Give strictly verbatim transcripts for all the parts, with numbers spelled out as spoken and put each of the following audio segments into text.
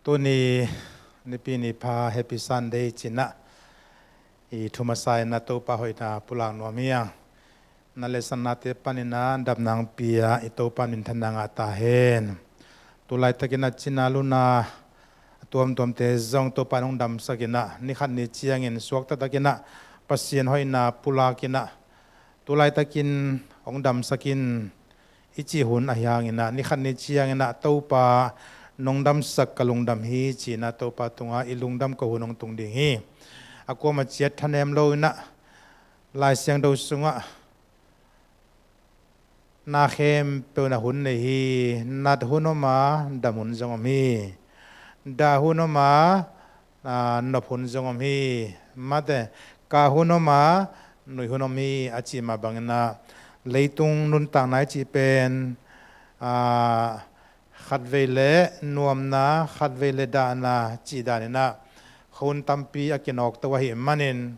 Tuni nipi ni pha, Happy Sunday cinah i thu masa inah Topa hoihna pulak nuam hi hang. Na le sannate paninah damna hong pia i Topa minthanna ngah ta hen. Tulaitakinah cina luna a tuamtuamte zong Topa in hong damsak inah, nikhat ni ciangin suak taktakinah Pasian hoihna pulak inah, tulaitakin hong damsak in i cih hun ahi hanginah, nikhat ni cianginah Topa nong damsak, ka lungdam hi cinah Topa tungah i lungdam ko hun hong tung ding hi. A kuamah ciat thanem lo inah Lai Siangtho sungah na khempeuh na hun nei hi. Nat hun om a, dam hun zong om hi. Dah hun om a, a, nop hun zong om hi. Mate, kah hun om a, nui hun om hi, a cih mah banginah leitung nuntakna i cih pen, a, khatvei le nuamna, khatvei le dahna cih daninah hun tampi a kinawkto ahih manin,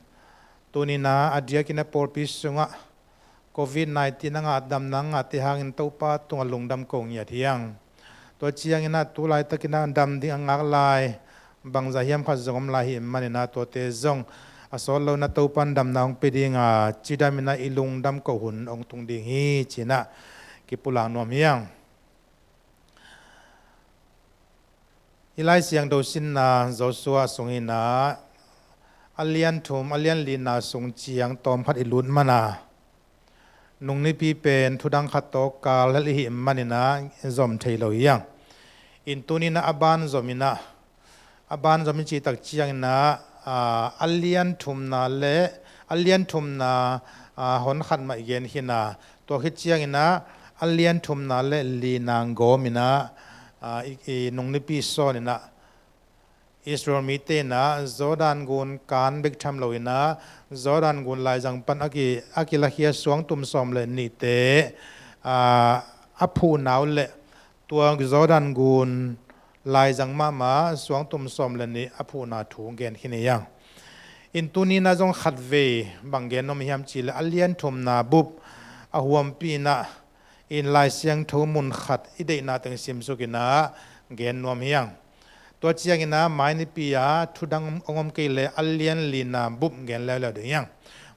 tuninah a diakin a pawlpi sungah covid nineteen a ngah, damna a ngahte hangin Topa tungah lungdam ko ngiat hi hang. Tua cianginah tulaitakinah dam ding a ngak lai bangzah hiam khat zong om lai hi maninah, tuate zong a sawt lo inah Topa in damna hong pia dinga, cidaminah i lungdam ko hun hong tung ding hi cinah kipulak nuam hi hang. I Lai Siangtho sinna Joshua sung inah a lian thum, a lian lina sung ciang tawmkhat i lut mana, nung nipi pen thudang khat tawh kal hel i hih maninah zom thei lo hi hang. In tuninah a ban zom inah, a ban zom i cih tak cianginah, a, a lian thumna le a lian thumna, a, hon khat mah i gen khin a, tua khit cianginah a lian thumna le lina gawm inah, a, i, i nung nipi sawn inah Israel mite inah Jordan gun kan bek tham lo inah Jordan gun laizang pan a ki, a kilakhia suangtum sawm le nihte, a, a phuhna uh le tua Jordan gun laizang mahmah suangtum sawm le nih a phuhna thu gen khin hi hang. In tuninah zong khatvei bang gen nuam hiam cihleh a lian thumna bup a huampi inah in Lai Siangtho mun khat i deihna teng simsuk inah gen nuam hi hang. Tua cianginah mai nipi a thudang hong om kei leh a lian lina bup gen leuleu ding hi hang.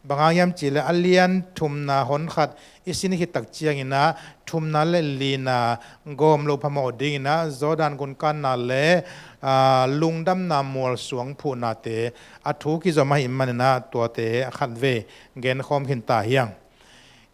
Bang hang hiam cihleh a lian thumna hon khat i sin khit tak cianginah thumna le lina gawm lo phamawh dinginah Jordan gun kanna le, aa, lungdamna mual suang phuhnate a thu kizom ahih maninah tuate khatvei genkhawm khin ta hi hang.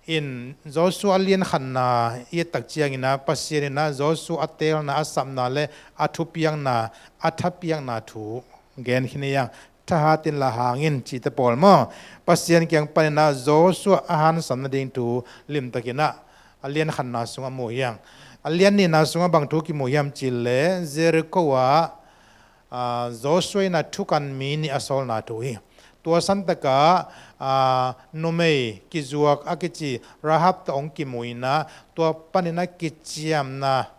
In Joshua a lian khatna i et tak cianginah Pasian inah Joshua a teelna, a sapna le a thupiakna, a thapiakna thu gen khin hi hang. Thahat inla hang in cihte pawl maw, Pasian kiang paninah Joshua a hansam nading thu limtakinah a lian khatna sungah mu hi hang. A lian nihna sungah bang thu kimu hiam cihleh Jericho ah, aa, Joshua inah thukan mi nih a sawlna thu hi. Tua santakah, aa, numei kizuak a kici Rahab tawh hong kimu inah tua paninah kiciamna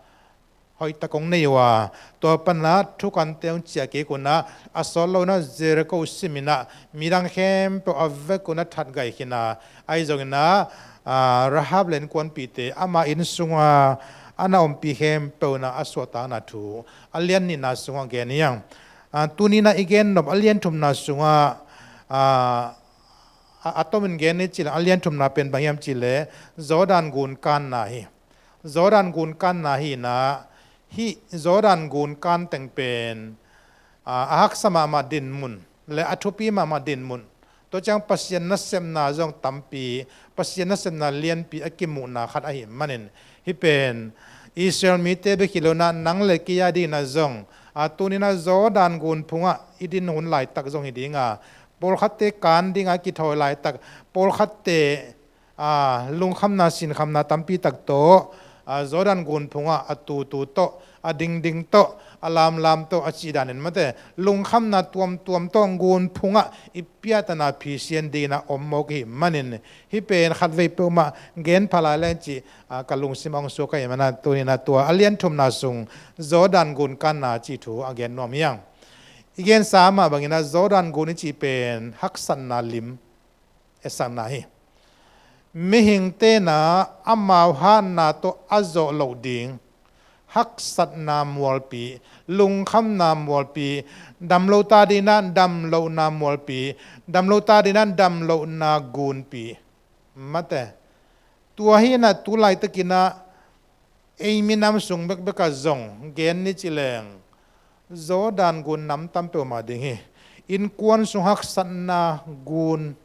hoihtak hong nei uh a, tua panah thukante hong ciah kik unah a sawt lo inah Jericho sim inah midang khempeuh a vek unah that gaih khin a, ahi zonginah, aa, Rahab le innkuanpihte ama inn sunga a na ompih khempeuh inah a suahtakna thu a lian nihna sungah gen hi hang. Aa, tuninah i gen nop a lian thumna sungah, aa, a, a tomin gen ni cihleh a lian thumna pen bang hiam cihleh Jordan gun kanna hi. Jordan gun kanna hi inah hih Jordan gun kan teng pen, aa, a haksa mahmah dinmun le a thupi mahmah dinmun, tua ciang Pasian nasepna zong tampi, Pasian nasepna lianpi a kimuhna khat ahih manin, hih pen Israel mite bek hi lo inah nang le kei a dinginah zong, aa, tuninah Jordan gun phungah i din hun laitak zong hi dinga, pawlkhatte kan dinga kithawi laitak, pawlkhatte, aa, lungkhamna sinkhamna tampi tak tawh, aa, Jordan gun phungah a tutu tawh, a dingding tawh, a lamlam tawh, a cih danin mate, lungkhamna tuamtuam tawh gun phungah i piahtana phisian dinginah om mawk i hih manin, hih pen khatvei peuhmah gen pha lai leng cih, aa, ka lungsim a hong suak ahih manah tuninah tua a lian thumna sung Jordan gun kanna cih thu a gen nuam hi hang. I gensa mah banginah Jordan gun i cih pen haksatna lim etsakna hi. Mihingte inah amau hatna tawh a zawh loh ding, haksatna mualpi, lungkhamna mualpi, damlo ta dingin ah damlohna mualpi, damlo ta dingin ah damlohna gunpi. Mate. Tua hi in ah tu laitakin ah ei minam sung bekbek ah zong gen ni ci leng Jordan gun nam tam peuhmah ding hi. Innkuan sung haksatna gun,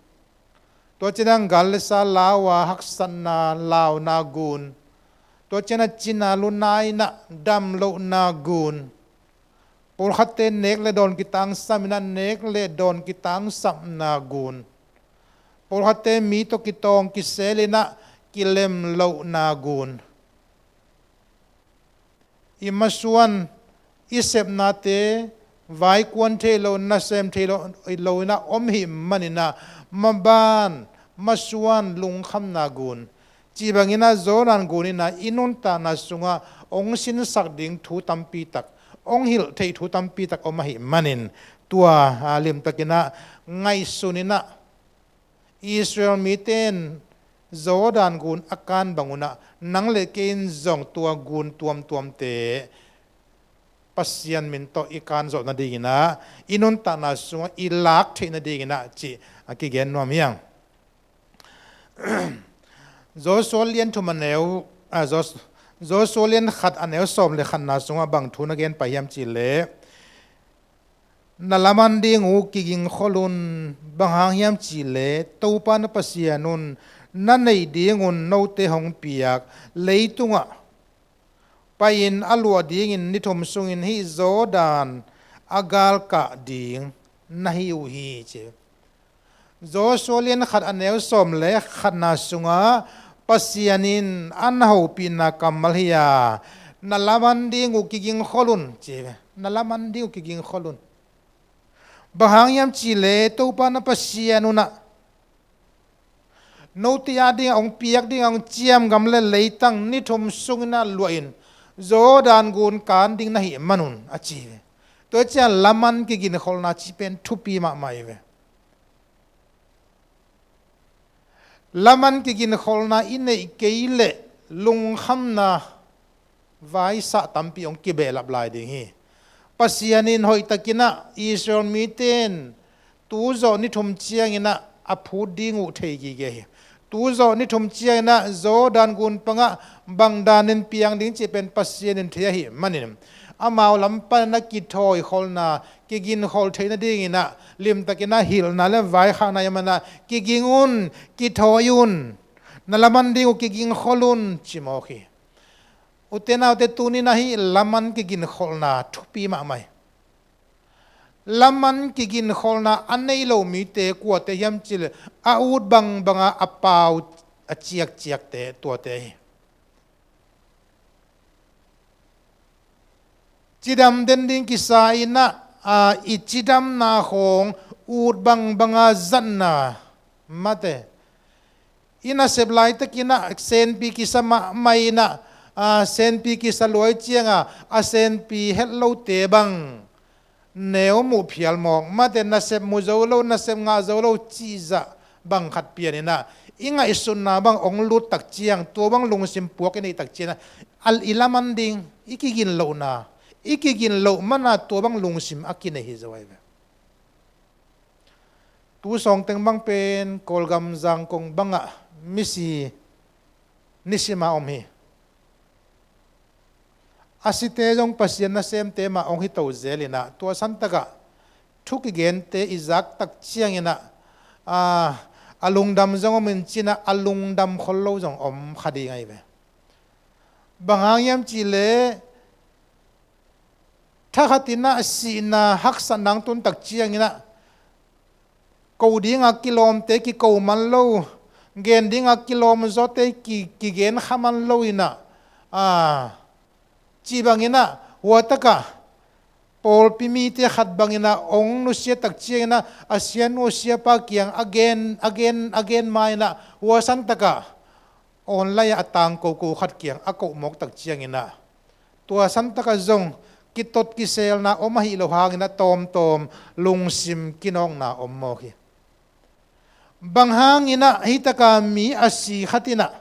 tua ciangin ah gal le sa lau a haksatna launa gun, tua ciangin ah cina luna in ah damlohna gun, pawlkhatte nek le dawn kitangsam in ah nek le dawn kitangsapna gun, pawlkhatte mi tawh kitawng kisel in ah kilemlohna gun. I masuan, i sepnate vaikuan thei lo, nasem thei lo, lo in ah om hi manin ah maban, masuan, lungkhamna gun, cih bangin ah Jordan gun in ah i nuntakna sungah hong sinsak ding thu tampi tak, hong hilh theih thu tampi tak om ahih manin, tua, a, limtakin ah ngaihsun in ah Israel mite in Jordan gun a kan bang un ah nang le kei in zong tua gun tuamtuamte Pasian min tawh i kan zawh nadingin ah, i nuntakna sungah i lak theih nadingin ah cih a kigen nuam hi hang. Joshua lian thum a neu, a, Jos-, Joshua lian khat a neu sawm le khatna sungah bang thu na gen pai hiam cih leh, na laman ding uh kigingkhol un, bang hang hiam cih leh Topa na Pasian un na neih ding un note hong piak leitungah pai-in a luah dingin ni thum sungin hih Jordan a galkah ding na hi uh hi, ci. Joshua lian khat a neu sawm le khatna sungah Pasian in a na hopihna kammal hi a, na laman ding uh kigingkhol un, ci. Na laman ding uh kigingkhol un. Bang hang hiam cih leh Topa na Pasian un ah note a dingah hong piak dingah hong ciamgam le leitang ni thum sungin ah luahin Jordan gun kan ding na hih man un, a ci ve. Tua ciang laman kigingkholna cih pen thupi mahmah hi ve. Laman kigingkholna i neih kei leh lungkhamna vaisah tampi hong kibehlap lai ding hi. Pasian in hoihtakin ah Israel mite in tu zawh ni thum ciangin ah a phut ding uh thei gige hi. Tu zawh ni thum ciangin ah Jordan gun pangah bang danin piang ding cih pen Pasian in thei ahih manin, amau lam panin a kithawikholna, kiginkhol theih nadingin ah limtakin ah hilhna le vaikhakna i man ah, kiging un, kithawi un, na laman ding uh kigingkhol un, ci mawk hi. Ute naute, tuni-in ah hih laman kigingkholna thupi mahmah hi. Laman kigingkholna a nei lo mite kuate hiam cih leh a ut bangbanga a pau a ciakciakte, tuate hi. Cidam den ding kisa-in ah, a, i cidamna khawng ut bangbanga zatna, mate. I nasep laitakin ah senpi kisa mahmah in ah, a, senpi kisa luai cianga a senpi het lote bang neu muh phial mawk, mate, nasep mu zo lo, nasep ngah zo lo cihzah bang khat pianin ah, i ngaihsutna bang hong lut tak ciang, tua bang lungsim puak i neih tak ciang ah, a, i laman ding, i kigin lohna, i kigin loh man ah tua bang lungsim a kinei hi zo ahi ve. Tu sawngteng bang pen Kawlgam Zangkong bangah misi nisima om hi. A site zong Pasian nasemte mah hong hi to zel in ah, tua santakah thu kigente i zak tak ciangin ah, a, a lungdam zong om in cin ah, a lungdam khol lo zong om kha ding ahi ve. Bang hang hiam cih leh, thakhatin ah sihna haksatna hong tun tak ciangin ah, ko dinga kilawmte kiko man lo, gen dinga kilawm zawte ki, kigen kha man lo in ah, a, cih bangin ah, hua takah pawlpi mite khat bangin ah hong nusia tak ciangin ah, a sianu a siapa kiang a gen, a gen, a gen ma-in ah, hua santakah online ah a tangko ko khat kiang a koh mawk tak ciangin ah, tua santakah zong kitot kiselna om ahi lo hangin ah tawmtawm lungsim kinawkna om mawk hi. Bang hangin ah hih taka mi a si khat in ah,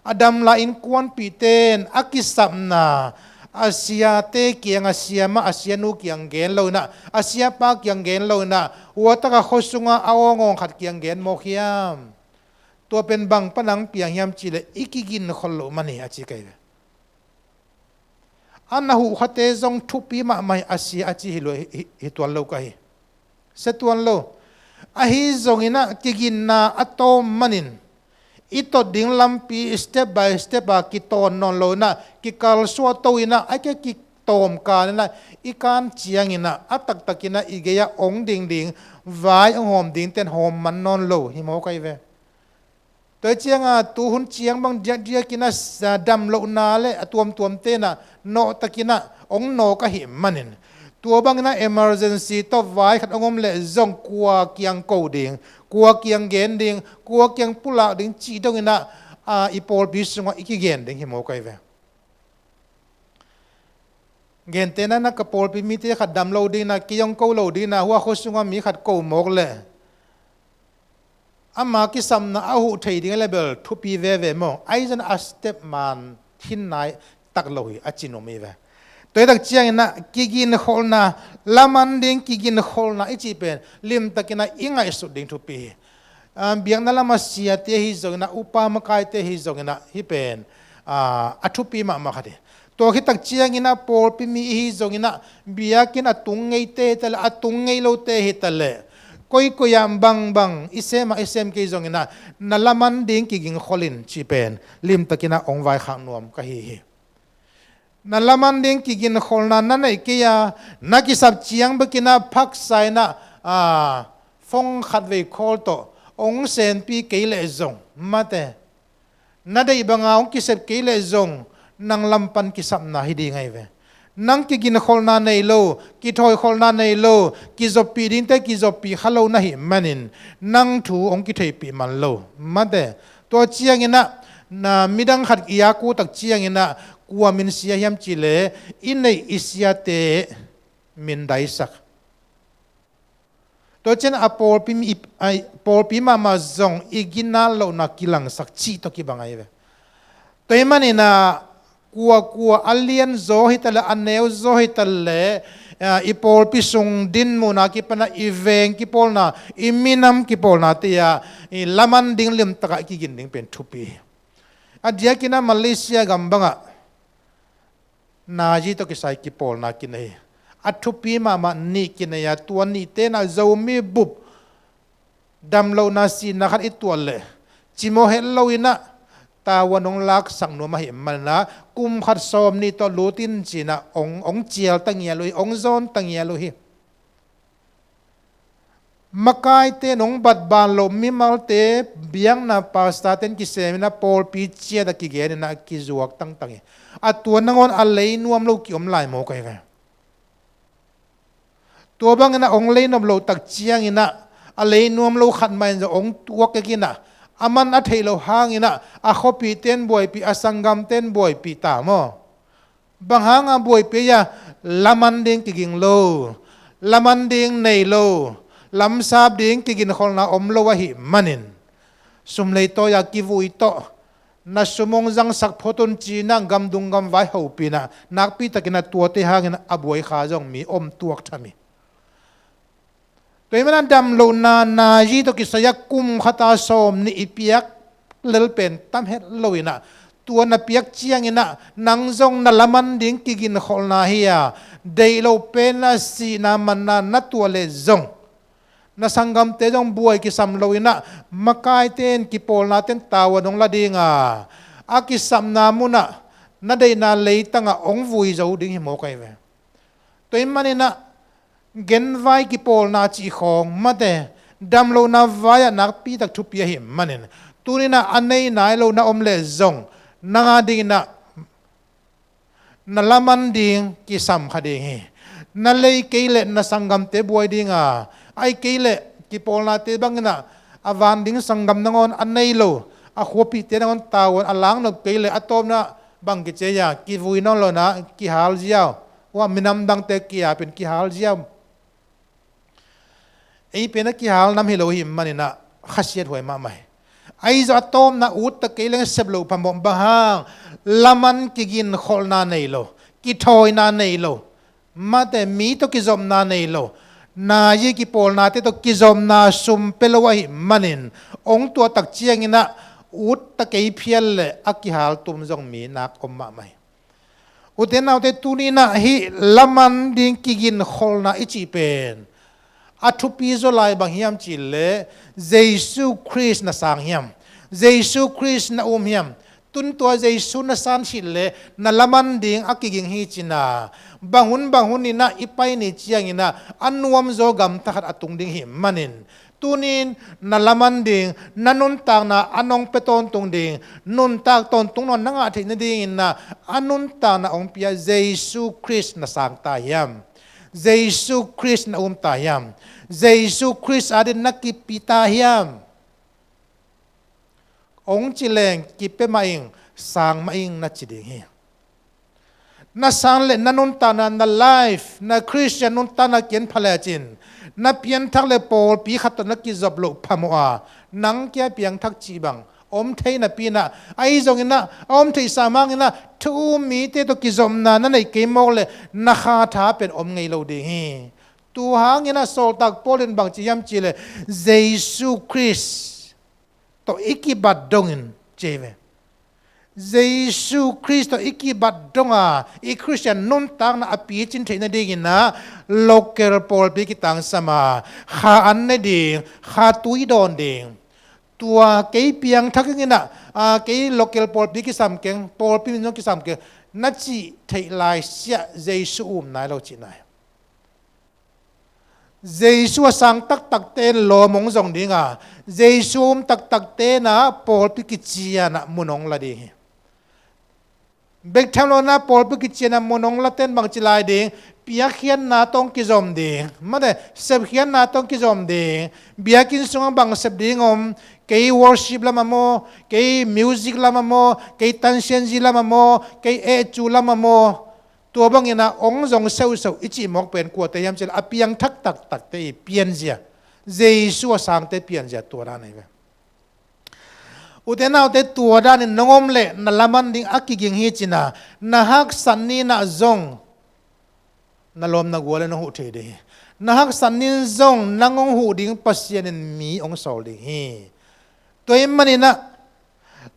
a dam lai innkuanpihte in a kisapna, A siate kiang, a siamah, a sianu kiang gen lo inah, a siapa kiang gen lo inah, hua takah khua sunga a awngawng khat kiang gen mawk hiam? Tua pen bang panang piang hiam cihleh i kiginkhol loh man hi a ci ka hi ve. A na huhkhate zong thupi mahmah hi a sia a ci hi, hi, hi tuan lo ka hi. Sia tuan lo. Ahi zonginah kiginna a tawm manin i tot ding lampi step by step a kitawn nawn lo inah, kikalsuah to inah, a kia kitawm kan inah, i kan cianginah a taktakinah i gei-ah ong dingding, vai ong hawm dingten hawm man nawn lo hi mawk ahi ve. Tua hi cianga tuhun ciang bang diakdiakinah damlohna le a tuamtuam tenah nawhtakinah ong nawk ahi manin, tua banginah emergency tawh vai khat ong om leh zong kua kiang ko ding, kua kiang gen ding, kua kiang pulak ding cih donginah i pawlpi sungah i kigen ding hi mawk ahi ve. Gentehna inah ka pawlpi mite khat dam lo dingna, kei ong ko lo dingna, hua khua sunga mi khat ko mawk leh ama kisapna a huh thei ding a level thupi veve maw? Ahi zong a step man thin nai tak lo hi a ci nuam hi ve. Tua hi tak cianginah kiginkholhna, laman ding kiginkholhna i cih pen limtakinah i ngaihsut ding thupi hi. Biakna lama siate hi zonginah, upa makaite hi zonginah, hih pen a thupi mahmah khat hi. Tua khit tak cianginah pawlpi mi i hi zonginah, biakinn a tung ngeite hi taleh, a tung ngei lote hi taleh, koikoi ah bangbang i sem ah i sem kei zonginah, na laman ding kiginkholh in cih pen limtakinah ong vaikhak nuam ka hi hi. Na laman ding kiginkholhna na neih kei a, na kisap ciang bekinah phaksa inah phone khatvei call tawh ong senpi kei leh zong, mate, na deih banga ong kisep kei leh zong, nang lam pan kisapna hi ding ahi ve. Nang kiginkholhna nei lo, kithoikholhna nei lo, kizoppih dingte kizoppih kha lo na hih manin, nang thu ong kitheihpih man lo, mate. Tua cianginah midang khat i a ku tak cianginah kua min sia hiam cihleh i neih i siate min daisak. Tua cian a pawlpi, a pawlpi mahmah zong i ginat lohna kilangsak cih tawh kibang ahi ve. Tua hi maninah kuakua a lianzaw hi taleh, a neuzaw hi taleh, i pawlpi sung dinmuhna kipana, i veng kipawlna, i minam kipawlna te-ah i laman ding limtakah i kigin ding pen thupi hi. A diakinah Malaysia gam bangah nazi tawh kisai kipawlna kinei hi. A thupi mahmah nih kinei a, tua nih tenah Zomi bup damlohna sihna khat i tuat leh cimawh het loinah tavuan ong laksak nuam ahi maninah, kum khat sawm nih tawh lut in cinah ong, ong cial ta ngial uh hi, ong zawn ta ngial uh hi. Makaite in ong bat ban loh, mimalte, biakna pastor ten kisem inah pawlpi ciat a kigen inah kizuak tangtang hi. A tua nangawn a lei nuam lo kiom lai mawk ahi ve. Tua banginah ong lei nop loh tak cianginah a lei nuam lo khat mah in zong ong tuak kek inah, a man a theih loh hanginah a khuapihte in buaipih, a sanggamte in buaipih ta maw? Bang hanga buaipih a, laman ding kiging lo, laman ding nei lo, lamsap ding kiginkholhna om lo ahi manin, sum lei tawi-a kivui tawh na sum ong zangsak phot un cinah gamdung gamvai hopih inah, nakpitakinah tuate hangin a buai kha zong mi om tuak tham hi. Tua hi manah damlohna nazi tawh kisai-ah kum khata sawm nih i piak lel pen tam het loinah, tua na piak cianginah nang zong na laman ding kiginkholhna hi-a, deih loh penah sihna manna na tuah leh zong, na sanggamte zong buai kisam loinah, makaite in kipawlna ten tavuan ong la dinga, a kisapna munah na deihna leitangah ong vui zo ding hi mawk ahi ve. Tua hi maninah genvai kipawlna cih khawng, mate, damlohna vai-ah nakpitak thupi ahi manin, tuninah a nei nai lo na om leh zong, nang a dinginah na laman ding kisam kha ding hi. Na lei kei leh na sanggamte buai dinga, ahih kei leh kipawlnate banginah a van ding sanggam nangawn a nei lo, a khuapihte nangawn tavuan a lak nop kei leh a tawpna bang kici a, kivui nawn lo inah kihal ziau. Ua, minam dangte ki-ap in kihal ziau. Ei pen a kihal nam hi lo hi maninah khasiathuai mahmah hi. Ahi zong a tawpna utta kei leng sep loh phamawh, bang hang, laman kiginkholhna nei lo, Kithawina nei lo, mate mi tawh kizopna nei lo, na yi kipawlnate tawh kizopna sum pia lo ahih manin, hong tuah tak ciangin ah ut ta kei phial le a kihal tum zong mi nak om mahmah hi. Ute naute, tuni-in ah hih laman ding kiginkholhna i cih pen a thupi zaw lai bang hiam cih leh, Jesu Khrist na sang hiam? Jesu Khrist na um hiam? Tun tua Jesu na san khit leh na laman ding a kiging hi cin a, bang hun bang hun in ah i pai ni ciangin ah a nuamzaw gamta khat a tung ding hi manin, tuni-in na laman ding, na nuntakna a nong pia tawntung ding, nuntak tawntung nawn na ngah theih nadingin ah a nuntakna hong pia Jesu Khrist na sang ta hiam? Jesu Khrist na um ta hiam? Jesu Khrist adin na kipi ta hiam? Hong ci leng, kipia mah ing, sang mah ing na ci ding hi. Na san le na nuntakna, na life, na Christian nuntakna kian pha lecin, na pianthak le pawlpi khat tawh na kizop loh phamawh a, nang kia piangthak cih bang om thei napi-in ah, ahi zongin ah, a om theihsa mangin ah, thu um mite tawh kizopna na neih kei mawk le na kha tha pen om ngei lo ding hi. Tua hangin ah sawltak Paul in bang ci hiam cih leh, Jesu Khrist tawh i kibat dongin, ci hi ve. Jesu Khrist tawh i kibat dong a, i Christian nuntakna a picin theih nadingin ah local pawlpi kitangsam a, kha an ne ding, kha tui dawn ding. Tua kei piangthak ing in ah, a, kei local pawlpi kisam keng, pawlpi min zong kisam keng, na cih theih lai siah Jesu um nai lo cihna hi. Jesu a sang taktakte in lawm hong zong ding a, Jesu a um taktakte in ah pawlpi kician ah mun hong la ding hi. Bek tham lo-in ah pawlpi kician ah mun hong late in bang ci lai ding? Piakkhiatna tawh hong kizom ding, mate, sepkhiatna tawh hong kizom ding. Biakinn sungah bang sep ding om? Kei worship lam ah maw, kei music lam ah maw, kei tansianzi lam ah maw, kei ehcu lam ah maw? Tua bangin ah hong zong seuhseuh i cih mawk pen kuate hiam cih leh, a piangthak taktakte hi, pianzia. Jesu a sangte pianzia tua dan ahi ve. Ute naute, tua danin nong om leh na laman ding a kiging hi cin a, na haksat ni-in ah zong na lawm na gual in hong huh thei ding hi. Na haksat ni-in zong nang hong huh ding Pasian in mi hong sawl ding hi. Tua ahih manin ah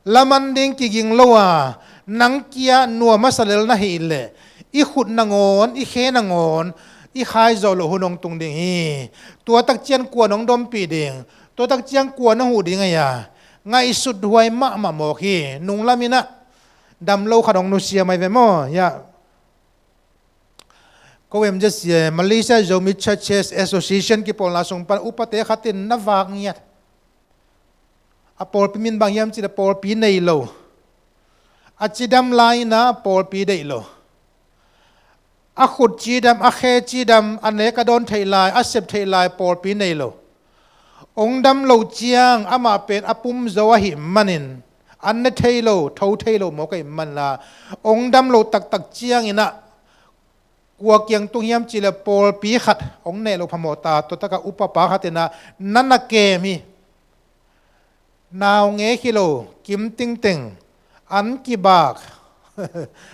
laman ding kiging lo a, nang kia nuam masa lel na hih leh, i khut nangawn, i khe nangawn i khaizawh loh hun hong tung ding hi. Tua tak ciang kua nong dompih ding? Tua tak ciang kua na huh ding ahi a? Ngaihsut huai mahmah mawk hi. Nunglam in ah damlo khat hong nusia mai ve maw? Hiah ko M Z C A, Malaysia Zomi Churches Association kipawlna sung pan upate khat in na vak ngiat. A pawlpi min bang hiam cih leh pawlpi nei lo. A cidam lai-in ah pawlpi deih lo. A khut cidam, a khe cidam, a nek a dawn theih lai, a sep theih lai pawlpi nei lo. Hong dam loh ciang amah pen a pum zo ahih manin, an ne thei lo, tho thei lo mawk ahih manin ah, hong dam loh taktak ciangin ah kua kiang tung hiam cih leh pawlpi khat hong neh loh phamawh ta, tua tak ah upapa khat in ah na na kem hi. Naungek hi lo, kim tingteng, an kibak,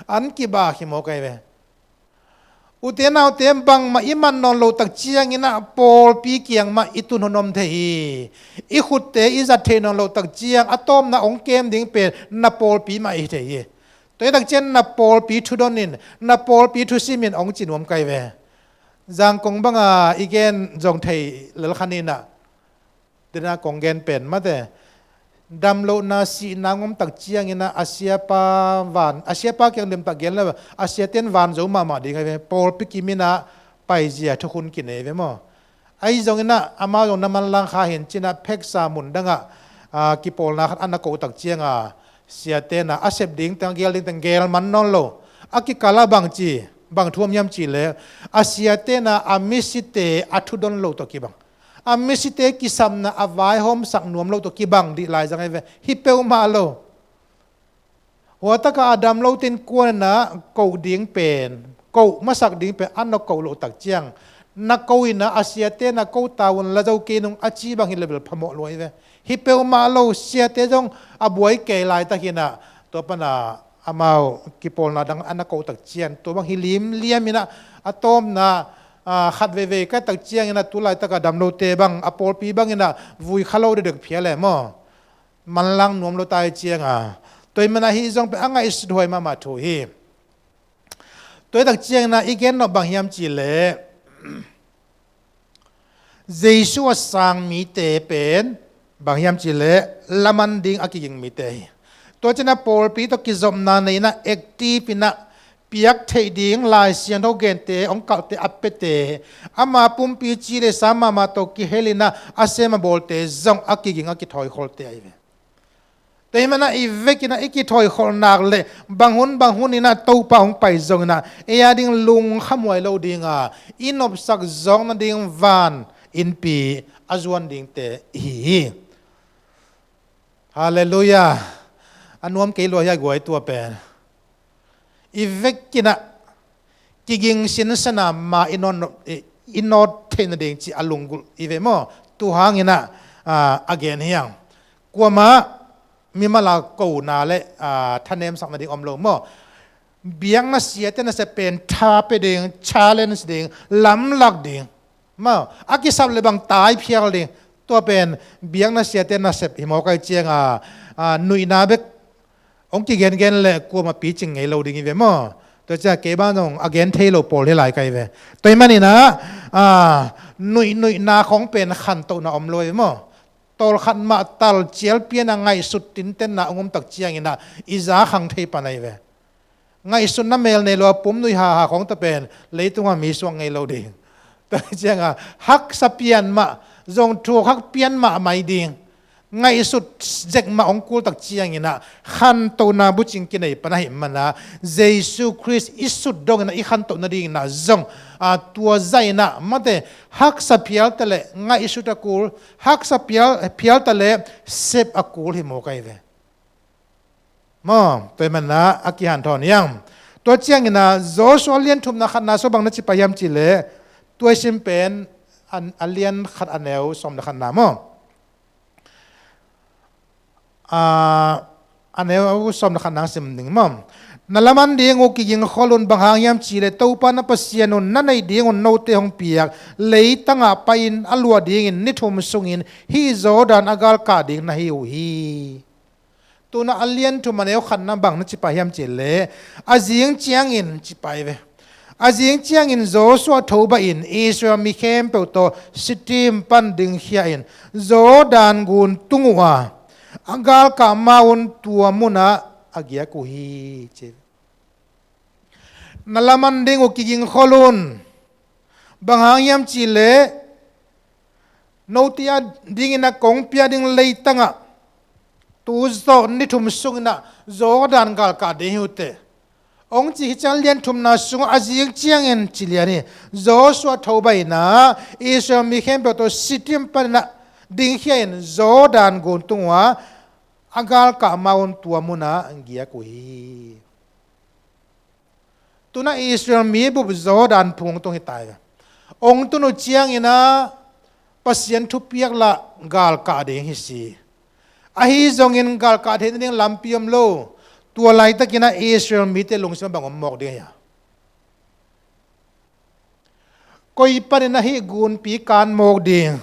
an kibak hi mawk ahi ve. Ute naute, bangmah i man nawn loh tak ciangin ah pawlpi kiang mah i tun hun om thei hi. I khutte i zat theih nawn loh tak ciang a tawpna hong kem ding pen na pawlpi mah hi thei hi. Tua hi tak ciang na pawlpi thudon in, na pawlpi thusim in hong ci nuam ka hi ve. Zangkong bang a i gen zong thei lel kha ni-in ah, dena kong gen pen mate, damlohna, sihna hong om tak ciangin ah a siapa van, a siapa kiang limtak gen le, a siate in van zo mahmah ding ahi ve. Pawlpi kim in ah paizia thukhun kinei ve maw? Ahi zongin ah amau zong na manlang kha hi in cin ah, pheksa mun dang ah, a, kipawlna khat a na koh tak ciang a, siate in ah a sep ding teng, a gel ding teng gel man nawn lo. A kikal ah bang ci, bang thu om hiam cih leh, a siate in ah a misite a thudon loh tawh kibang, a misite kisapna a vaihawmsak nuam loh tawh kibang dih lai zang ahi ve. Hi peuhmah lo. Hua tak ah a damlote in kuan in ah koh ding pen, koh masak ding pen a na koh loh tak ciang, na ko in ah a siate na ko ta un la zo kei nung a ci bang hi leh bel phamawh lua hi ve. Hi peuhmah lo, siate zong a buai kei laitak hi in ah, tua pan a, amau kipawlna dang a na koh tak ciang, tua bang hi limliam in ah, a tawpna, aa, khat veivei ka tak ciangin ah, tu laitak a dam lote bang, a pawlpi bangin ah vui kha lo dekdek phial e maw. Manlang nuam lo ta hi ciang a. Tua ahih manin ah hih zong pen a ngaihsut huai mahmah thu hi. Tua hi tak ciangin ah i gen nop bang hiam cih leh, Jesu a sang mite pen bang hiam cih leh laman ding a kiging mite hi. Tua ciangin ah pawlpi tawh kizopna nei in ah, active in ah, piak theih ding Lai Siangtho gente hong kalhte a piate, ama pumpi ci le sa mahmah tawh kihel in ah a sem a bawlte zong a kiging a kithoikholte ahi ve. Tua ahih manin ah i vekin ah i kithoikholh nak leh bang hun bang hun in ah Topa hong pai zongin ah ei a ding lungkham huai lo ding a, i nopsak zawk nading van innpi a zuan dingte i hi hi. Halleluiah. A nuam kei lua hi a guai, tua pen i vekin ah kiging sinsen a ma i nawt, i, i nawt theih nading cih a lunggulh i ve maw. Tua hangin ah, aa, a gen hi hang. Kuamah mimal a kona le, aa, thanemsak nading om lo maw. Biakna siate nasep pen tha pia ding, challenge ding, lamlak ding maw. A kisap le bang tai phial ding. Tua pen biakna siate nasep hi mawk ahih ciang a, aa, nuihna bek hong kigengen le kuamah picing ngei lo ding hi ve maw. Tua ciang kei bang zong a gen thei lo pawl hi lai ka hi ve. Tua ahih manin ah, aa, nuih, nuihna khawng pen khantohna om lo hi ve maw. Tawlkhat mah tal cial pian a ngaihsut tintenna hong om tak ciangin ah i za khang thei pan ahi ve. Ngaihsutna mel nei lo a pum nuih haha khawng tawh pen leitungah mi suak ngei lo ding. Tua ciang a haksa pian mah, zong thuk hak pian mahmah ding, ngaihsut zek mah hong kul tak ciangin ah khantohna bucing kinei pan ahih manin ah, Jesu Khrist i sut dongin ah i khantoh nadingin ah zong, aa, tua zahin ah mate, haksa phial ta leh ngaihsut a kul, haksa phial, phial ta leh sep a kul hi mawk ahi ve. Maw, tua ahih manin ah a kihanthawn hi hang. Tua ciangin ah Joshua lian thumna khatna sung bang na ci pah hiam cih leh, tua i sim pen a, a lian khat a neu sawm le khatna maw. Aa, a neu sawm le khatna hong sim ding maw. Na laman ding uh kigingkhol un, bang hang hiam cih leh Topa na Pasian un na neih ding un note hong piak leitangah pai-in a luah dingin ni thum sungin hih Jordan a galkah ding na hi uh hi. Tu-in ah a lian thum a neu khatna bang na ci pah hiam cih leh, a zing ciangin ci pah hi ve. A zing ciangin Joshua thobah in Israel mi khempeuh tawh Shittim pan dingkhia in Jordan gun tung uh a, a galkah ma-un tua munah a giak uh hi, ci. Na laman ding uh kigingkhol un. Bang hang hiam cih leh, note a dingin a kong pia ding leitangah tu zawh ni thum sungin ah Jordan galkah ding hi uh teh, hong ci hi ciang, lian thumna sungah a zing ciangin ci lian hi. Joshua thobah in ah Israel mi khempeuh tawh Shittim panin ah dingkhia in Jordan gun tung uh a, a galkah ma-un tua munah giak uh hi. Tu-in ah Israel mi bup Jordan phung tung hi ta hi. Hong tun uh ciangin ah Pasian thupiak lah galkah ding hi si. Ahi zongin galkah theih nading lampi om lo. Tua laitakin ah Israel mite lungsim ah bang om mawk ding hiam? Koi panin ah hih gunpi kan mawk ding?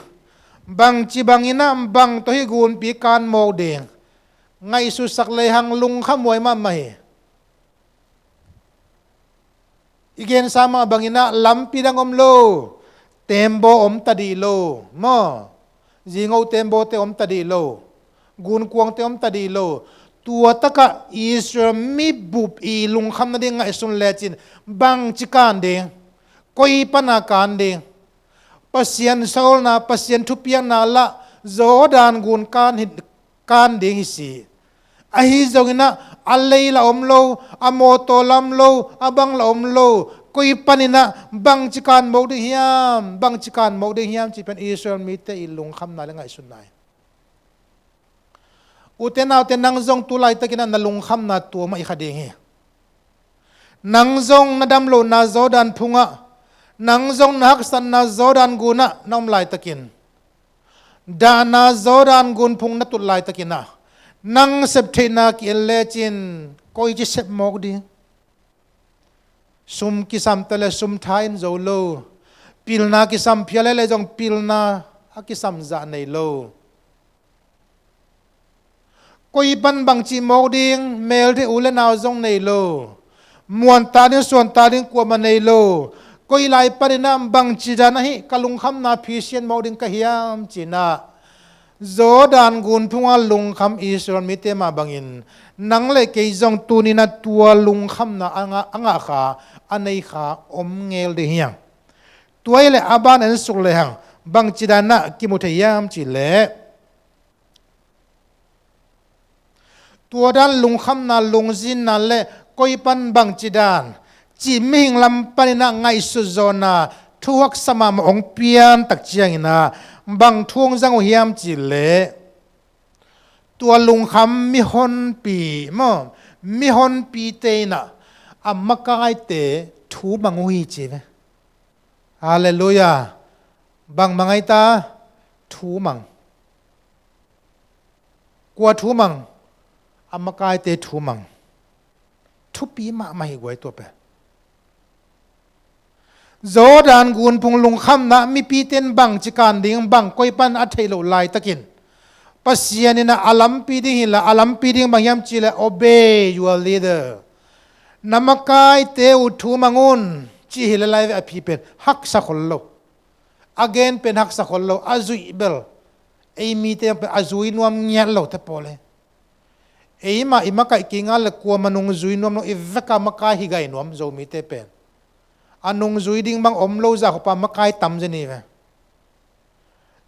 Bangci bangin ah bang tawh hih gunpi kan mawk ding? Ngaihsutsak lehang lungkhamhuai mahmah hi. I gensa mah bangin ah lampi dang om lo, tembaw om ta dih lo maw. Zingo tembawte om ta dih lo, gunkuangte om ta dih lo. Tua takah Israel mi bup i lungkham nading ngaihsun lecin bangci kan ding? Koi pana kan ding? Pasian sawlna, Pasian thupiakna lah Jordan gun kan hi, kan ding hi si. Ahi zongin ah a lei lah om lo, a mawtaw lam lo, a bang lah om lo. Koi panin ah bangci kan mawk ding hiam, bangci kan mawk ding hiam cih pen Israel mite i lungkhamna le ngaihsutna hi. Ute naute, nang zong tu laitakin ah na lungkhamna tua mah hi kha ding hi. Nang zong na dam lohna Jordan phungah, nang zong na haksatna Jordan gunah na om laitakin, dahna Jordan gun phung na tut laitakin ah, nang septheihna ki-en lecin Koi ci sep mawk ding. Sum kisam ta le sum tha in zo lo. Pilna kisam phial le zong pilna a kisam zah nei lo. Koi pan bangci mawk ding, melte u le nau zong nei lo. Muanta ding, suanta ding kuama nei lo. Koi lai paninah bangci dan ahi ka lungkhamna phisian mawk ding ka hiam cinah, Jordan gunphunga lungkham Israel mite mah bangin nang le kei zong tuninah tua lungkhamna a ngah, a ngah kha, a nei kha om ngel ding hiang. Tua hi le a ban en suk lehang bangci danah kimu thei hiam cihleh, tua dan lungkhamna, lungzinna le koi pan bangci dan cih mihing lam paninah ngaihsut zawna thu haksa mahmah hong pian tak cianginah bang thu hong zang uh hiam cihleh, tua lungkham mihonpi maw, mihonpite inah a makaite thu mang uh hi ci ve. Halleluiah. Bang mang ai ta? Thu mang. Kua thu mang? A makaite thu mang. Thupi mahmah hi guai tua pen. Jordan gunphung lungkhamna mipite in bangci kan ding bang koi pan a theih loh laitakin Pasian inah a lampi ding hi la, a lampi ding bang hiam cihleh obey your leader. Na makaite uh thu mang un ci hi le lai ve a phi pen haksa khol lo. A gen pen haksa khol lo, a zuih bel. Ei mite pen a zui nuam ngiat lo te pawl e. Eimah i makaih kei ngal le kuama nungzui nuam lo, i veka makai hi gai nuam Zomite pen. A nungzui ding bang om lo zah khuapa makai tam zen hi ve.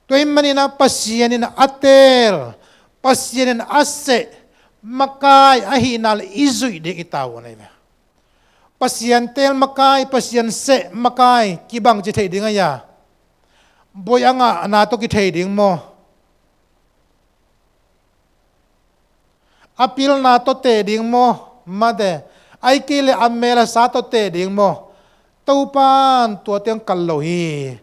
Tua ahih maninah Pasian in a teel, Pasian in a seh makai ahihna le i zuih ding i tavuan ahi ve. Pasian teel makai, Pasian seh makai kibangci theih ding ahi a, boi a ngahna tawh kithei ding maw? A pilna tawh teh ding maw? Mate. Ahih kei le a mel a sa tawh teh ding maw? Topan tuate hong kal lo hi.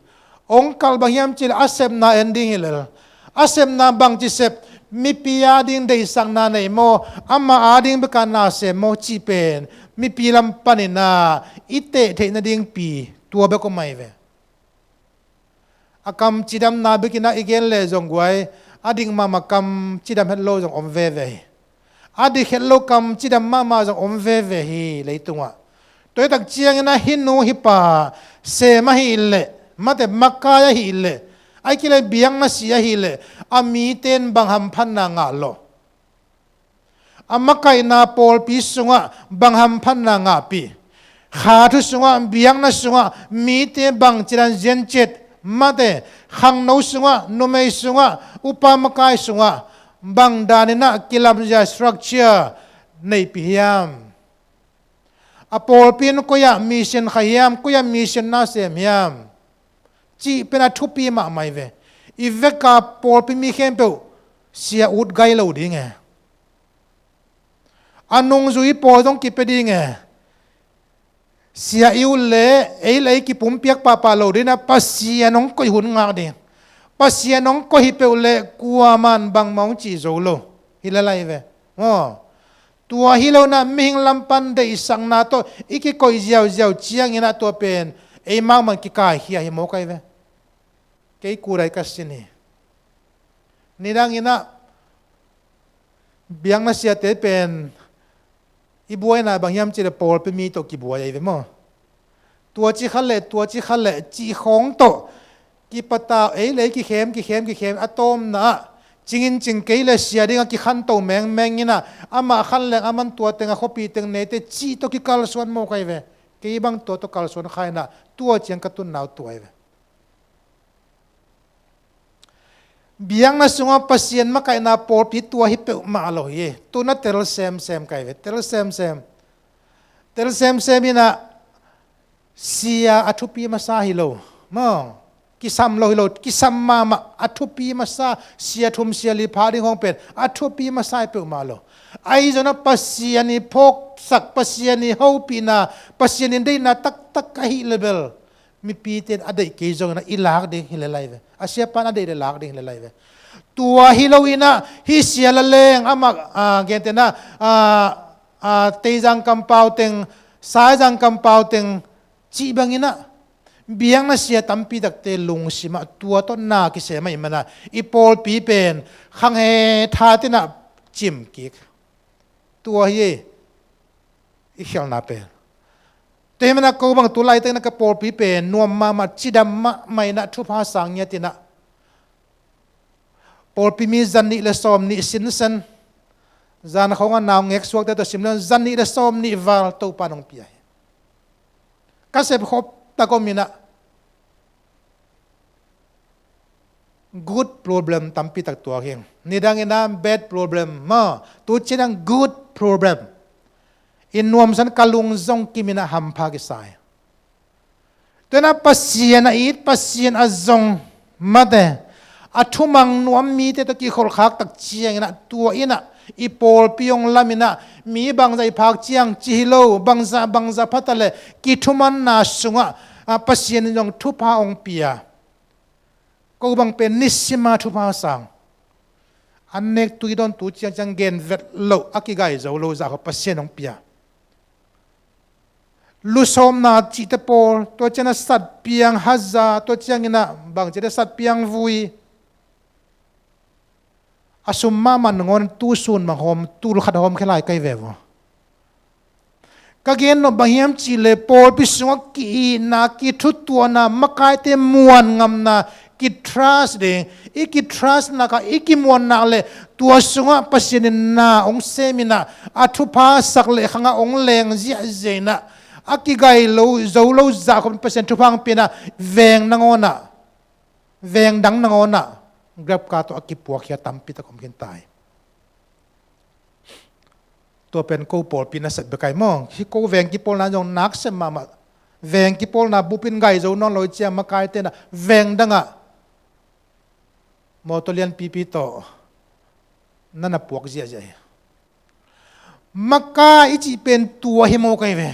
Hong kal bang hiam cihleh a sepna en ding hi lel. A sepna bangci sep, mipi a ding deihsakna nei maw? Ama a ding beka na sem maw cih pen mipi lam paninah i teh theih nadingpi tua bek om ahi ve. A kam cidamna bekinah i gen leh zong guai, a dik mahmah kam cidam het lo zong om veve hi. A dik het lo kam cidam mahmah zong om veve hi leitungah. Tua hi tak cianginah hih nu hih pa sem ahih leh, mate makai ahih leh, ahih kei leh biakna si ahih leh, a mite in bang hamphatna ngah lo? A makaihna pawlpi sungah bang hamphatna ngahpih? Kha thu sungah, biakna sungah mite bang cidan zianciat? Mate, khangno sungah, numei sungah, upa makai sungah bang daninah kilamzia structure neihpih hiam? A pawlpi in koi-ah mission kha hiam, koi-ah mission na sem hiam? Cih pen a thupi mahmah hi ve. I veka pawlpi mi khempeuh sia ut gai lo ding e. A nungzui pawl zong kipia ding e. Sia i ut le ei le ei kipumpiak pahpah lo ding a, Pasian hong koih hun ngak ding. Pasian hong koih hi peuh le kuaman bangmah hong cih zo lo. Hi le lai ve. Maw? Tua hi lo inah mihing lam pan deihsakna tawh i kikoih ziauziau cianginah tua pen ei mahmah kikaikhia hi mawk ahi ve. Kei kudai ka sin hi. Nidanginah biakna siate pen i buaina bang hiam cihleh pawlpi mi tawh kibuai ahi ve maw? Tua ci kha leh, tua ci kha leh cih khawng tawh kipata ei le ei kikhem, kikhem, kikhem a tawmna ah cingin cing kei le sia dingah kikhanto mengmeng inah amah khan leng aman tua teng a khuapi teng neite cih tawh kikalsuan mawk ahi ve. Kei bang tua tawh kalsuan kha inah tua ciang ka tunna uh tua ahi ve. Biakna sungah Pasian makaihna pawlpi tua hi peuhmah lo hi. Tuna tel semsem kai ve, tel semsem. Tel semsem inah sia a thupi masa hi lo. Maw? Kisam lo hi lo, kisam mahmah a thupi masa, sia thum sia li pha ding hong pen a thupi masa hi peuhmah lo. Ahi zongin Pasian i phawksak, Pasian i hopihna, Pasian i deihna taktak ahi le bel mipite in a deih kei zongin i lak ding hi le lai ve. A siapa in a deih le lak ding hi le lai ve. Tua hi lo inah hih sia la leng amah, a, gentehna, a, a, Teizang kampau teng, Saizang kampau teng cih bangin ah, biakna sia tampi takte lungsim ah tua tawh na kisem ahih manin ah, i pawlpi pen khang he tha ten ah cim kik. Tua hi ei, i khialhna pen. Tua ahih manin ah ko bang tu laitakin ah ka pawlpi pen nuam mahmah, cidam mahmah in ah, thupha sang ngiat in ah, pawlpi mi za nih le sawm nih sinsen, zan khawng a naungek suakte tawh sim leng za nih le sawm nih val Topa'n hong pia hi. Ka sep khop tak om in ah, good problem tampi tak tuak hi. Nidang in ah bad problem maw, tu ciang good problem. I nuamsa in ka lung zong kim in ah hampha kisa hi. Tua in ah Pasian a it, Pasian a zong mate, a thumang nuam mite tawh kikholhkhak tak ciangin ah, tua in ah i pawlpi hong lam in ah, mi bangzah i phak ciang ci hi lo, bangzah bangzah pha ta leh kithumanna sungah, a, Pasian in zong thupha hong pia. Ko bang pen nisim a thupha sang. An nek tui dawn tu ciangciang gen vet loh, a kigai zo lo zah khawng Pasian hong pia. Lusawmna cihte pawl, tua ciang a satpiang haza, tua ciangin ah bang cihte satpiang vui. A sum mahmah nangawn tu sun bang hawm, tul khat hawm khia lai kai ve vaw. Ka gen nop bang hiam cih leh pawlpi sungah ki-itna, kithutuahna, makaite muan ngamna, ki-trust ding, i ki-trust nak a, i kimuan nak leh tua sungah Pasian in na hong sem in ah, a thupha sak leh khang ah hong leng ziahziah in ah, a kigai lo, zo lo zah khawng Pasian thupha hong pia in ah, veng nangawn ah, veng dang nangawn ah, Grab car tawh a kipuak hi a tampi tak om khin ta hi. Tua pen ko pawlpi nasep bek ahi maw. Hih ko veng kipawlna zong nasep mahmah. Veng kipawlna bupin gai zo nawn lo i ciang makaite in ah veng dang ah mawtaw lianpipi tawh na na puak ziahziah hi. Makai i cih pen tua hi maw kai ve.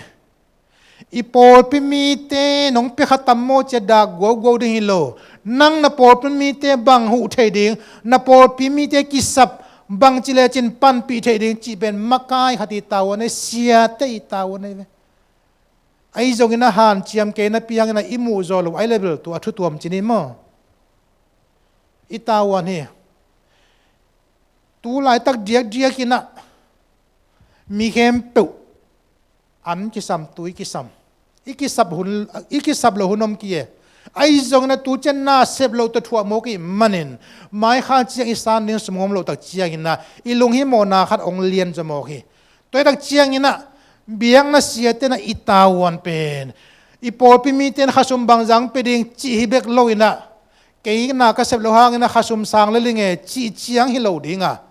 I pawlpi mite nong pia kha tam maw ci-a dak guauguau ding hi lo. Nang na pawlpi mite bang huh theih ding, na pawlpi mite kisap bangci lecin panpih theih ding cih pen makai khat i tavuan hi, siate i tavuan hi ve. Ahi zongin a hanciam kei napi hangin a i muh zawh loh ahi leh bel tua a thu tuam ci ni maw. I tavuan hi. Tu laitak diakdiak in ah mi khempeuh an kisam, tui kisam. I kisap hun, i kisap loh hun om kei e. Ahi zongin a tu ciang nasep loh tawh thuah mawk i hih manin, mai kha ciang i san ding sum om loh tak ciangin a i lunghimawhna khat hong lian zaw mawk hi. Tua hi tak ciangin a biakna siate in a i tavuan pen, i pawlpi mite in khasum bangzah pia ding cih hi bek lo in a, kei na ka sep loh hangin a khasum sang lel ing e cih ciang hi lo ding a,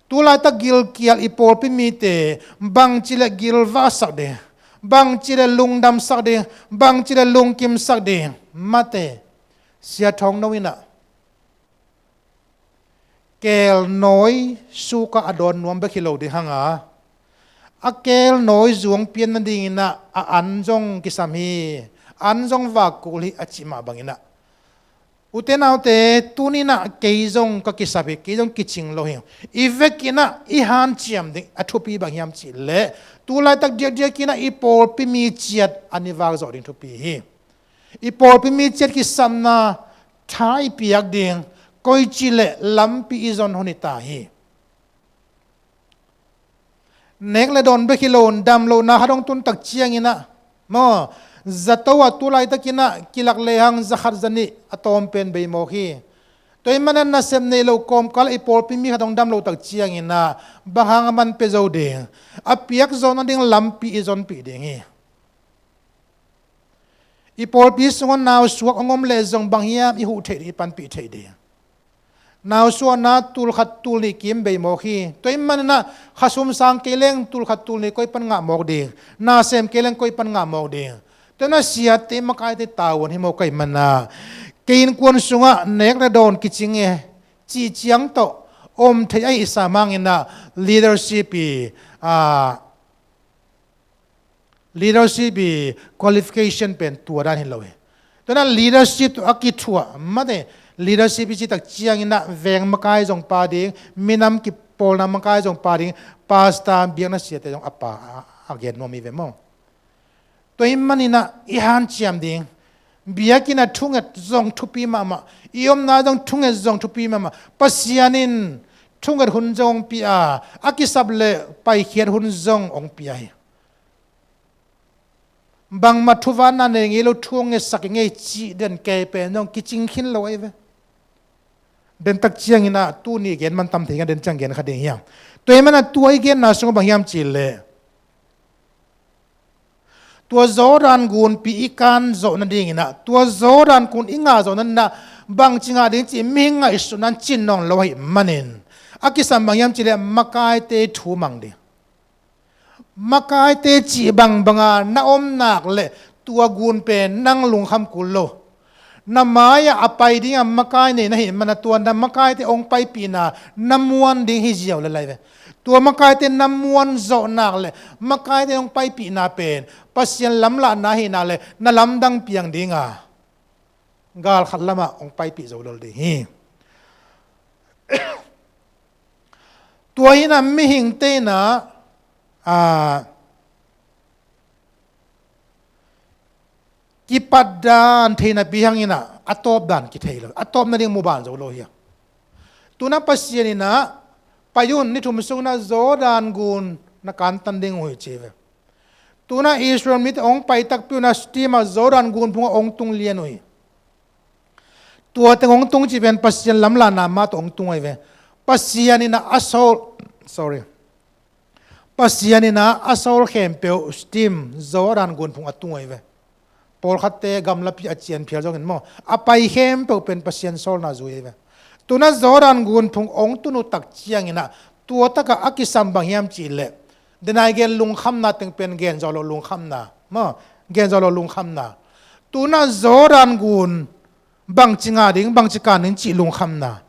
tu laitak gilkial i pawlpi mite bangci leh gilvahsak ding, bangci leh lungdamsak ding, bangci leh lungkimsak ding. Mate, Sia Thawng No in a, kelnawi suk a a dawn nuam bek hi lo ding hang a, a kelnawi zuang pian nadingin a, a an zong kisam hi, an zong vak kul hi a cih mah bangin a, ute naute, tuni in a kei zong ka kisap hi, kei zong kicing lo hi. I vekin a i hanciam ding a thupi bang hiam cih leh, tu laitak diakdiakin a i pawlpi mi ciat an i vak zawh ding thupi hi. I pawlpi mi ciat kisapna tha i piak ding, koici leh lampi i zon hun hi ta hi. Nek le dawn bek hi lo, damlohna khat hong tun tak ciangin a, maw, zato ah tu laitakin a kilak lehang za khat za nih a tawm pen bei mawk hi. Tua ahih manin a nasep neih loh kawmkal i pawlpi mi khat hong dam loh tak ciangin a, bang hang a man pia zo ding, a piak zawh nading lampi i zonpih ding hi. I pawlpi sungah nausuak hong om leh zong bang hiam i huh theih ding, i panpih theih ding. Nausuakna tul khat tul nih kim bei mawk hi. Tua ahih manin a khasum sang kei leng tul khat tul nih koi pan ngah mawk ding. Na sem kei leng koi pan ngah mawk ding. Tua in a siate makaite tavuan hi mawk ahih manin a, kei innkuan sungah nek le dawn kicing e cih ciang tawh om thei ahih sam hangin a, leadership i, a, leadership i qualification pen tua dan hi lo hi. Tua in a leadership tawh a kithuah mate, leadership i cih tak ciangin a veng makai zong pha ding, minam ki, pawlna makai zong pia ding, pastor biakna siate zong a pia, a, a gen nuam hi ve maw. Tua ahih manin ah i hanciam ding, biakinn ah thunget zong thupi mahmah, i omna zong thunget zong thupi mahmah. Pasian in thunget hun zong hong pia, a kisap leh paikhiat hun zong hong pia hi. Bangmah thuvanna nei ngei lo, thu hong ngetsak i ngei cih den kei pen zong kicing khin lo ahi ve. Den tak ciangin ah tuni gen man tam thei ing a, den ciang gen kha ding hi hang. Tua ahih manin ah tua i genna sungah bang hiam cih leh, tua Jordan gunpi i kan zawh nadingin ah, tua Jordan gun i ngah zawh nadingin ah, bangci ngah ding cih mihing ngaihsutna in cin nawn lo ahih manin, a kisam bang hiam cih leh makaite thu mang ding. Makaite cih bangbanga na om nak leh tua gun pen nang lungkham kul lo. Na mai-ah a pai dingah makai nei na hih manin ah tua na makaite hong paipihna na muan ding hi ziau lel ahi ve. Tua makaite na muan zawh nak leh makaite hong paipihna pen Pasian lamlahna ahih nak leh na lamdang piang ding a, gal khat lamah hong paipih zo lel ding hi. Tua hi-in ah mihingte in ah, a, kipat dan thei napi hangin ah a tawp dan kithei lo, a tawp nading mu ban zo lo hi a. Tu-in ah Pasian in ah pai un, ni thum sungin ah Jordan gun na kantan ding uh hi ci ve. Tu-in ah Israel mite hong pai takpi un ah Shittim ah Jordan gun phungah hong tung lian uh hi. Tua teng hong tung cih pen Pasian lamlahna mah tawh hong tung ahi ve. Pasian in ah a sawl, sorry. Pasian in ah a sawl khempeuh Shittim, Jordan gun phung a tung ahi ve. Pawlkhatte gamlapi a cian phial zongin maw, a pai khempeuh pen Pasian sawlna zui ahi ve. Tu-in ah Jordan gun phung hong tun uh tak ciangin ah tua takah a kisam bang hiam cih leh, den a i gen lungkhamna teng pen gen zawh loh lungkhamna maw, gen zawh loh lungkhamna. Tu-in ah Jordan gun bangci ngah ding, bangci kan ding cih lungkhamna.